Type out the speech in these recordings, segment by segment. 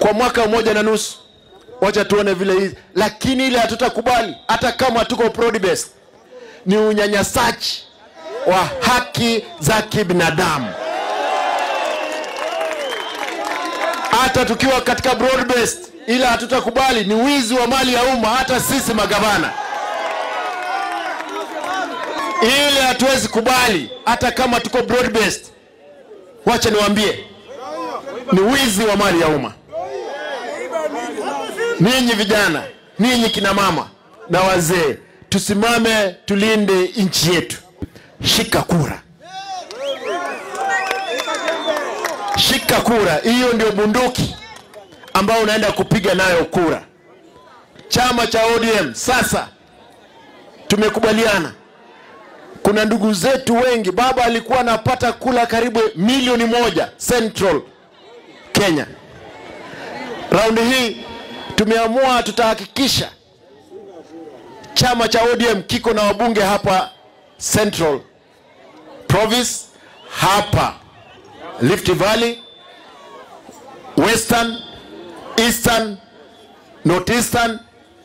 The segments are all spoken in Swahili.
Kwa mwaka 1.5 wacha tuone vile hizi, lakini ile hatutakubali hata kama tuko broad based ni unyanyasaji wa haki za kibinadamu. Hata tukiwa katika broad based, ila hatutakubali ni wizi wa mali ya umma, hata sisi magavana. Ile hatuwezi kubali hata kama tuko broad based. Wacha niwaambie, ni wizi wa mali ya umma. Ninyi vijana, ninyi kina mama na wazee, tusimame tulinde nchi yetu. Shika kura. Shika kura, hiyo ndio bunduki ambayo unaenda kupiga nayo kura. Chama cha ODM sasa tumekubaliana. Kuna ndugu zetu wengi, baba alikuwa anapata kula karibu 1,000,000 Central Kenya. Raundi hii tumeamua tutahakikisha chama cha ODM kiko na wabunge hapa Central Province, hapa Rift Valley, Western, Eastern, Northeastern,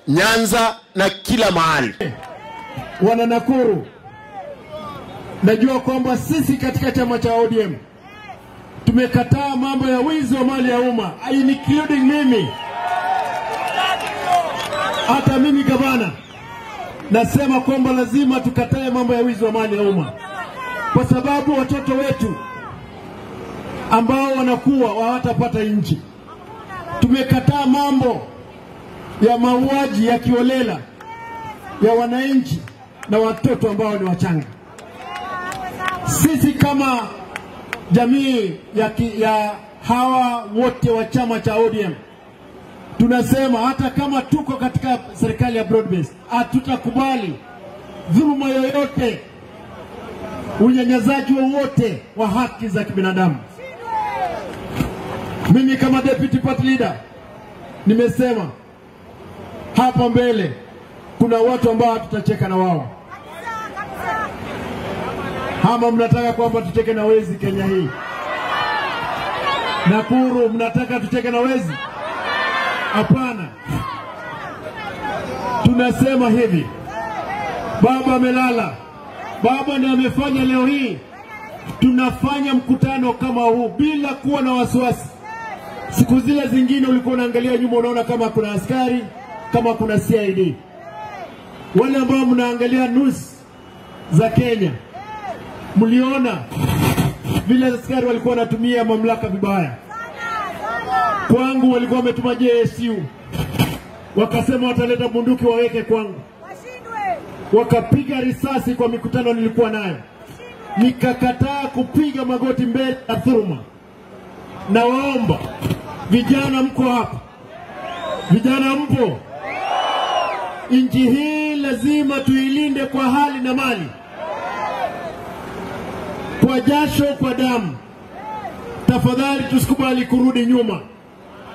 Nyanza na kila mahali. Wana Nakuru, najua kwamba sisi katika chama cha ODM tumekataa mambo ya wizi wa mali ya umma, including mimi. Hata mimi gavana nasema kwamba lazima tukatae mambo ya wizi wa mali ya umma, kwa sababu watoto wetu ambao wanakuwa hawatapata nchi. Tumekataa mambo ya mauaji ya kiolela ya wananchi na watoto ambao ni wachanga. Sisi kama jamii ya hawa wote wa chama cha ODM tunasema hata kama tuko katika serikali ya broad based, hatutakubali dhuluma yoyote, unyanyasaji wowote wa haki za kibinadamu. Mimi kama deputy party leader nimesema hapa mbele kuna watu ambao hatutacheka na wao. Ama mnataka kwamba tucheke na wezi Kenya hii? Nakuru mnataka tucheke na wezi? Hapana. Tunasema hivi, baba amelala, baba ndiye amefanya leo hii tunafanya mkutano kama huu bila kuwa na wasiwasi. Siku zile zingine ulikuwa unaangalia nyuma unaona kama kuna askari, kama kuna CID. Wale ambao mnaangalia news za Kenya, mliona vile askari walikuwa wanatumia mamlaka vibaya. Kwangu walikuwa wametuma JSU, wakasema wataleta bunduki waweke kwangu, wakapiga risasi kwa mikutano nilikuwa nayo. Nikakataa kupiga magoti mbele ya dhuluma. Na waomba vijana, mko hapa, vijana mpo, nchi hii lazima tuilinde kwa hali na mali, kwa jasho, kwa damu. Tafadhali tusikubali kurudi nyuma.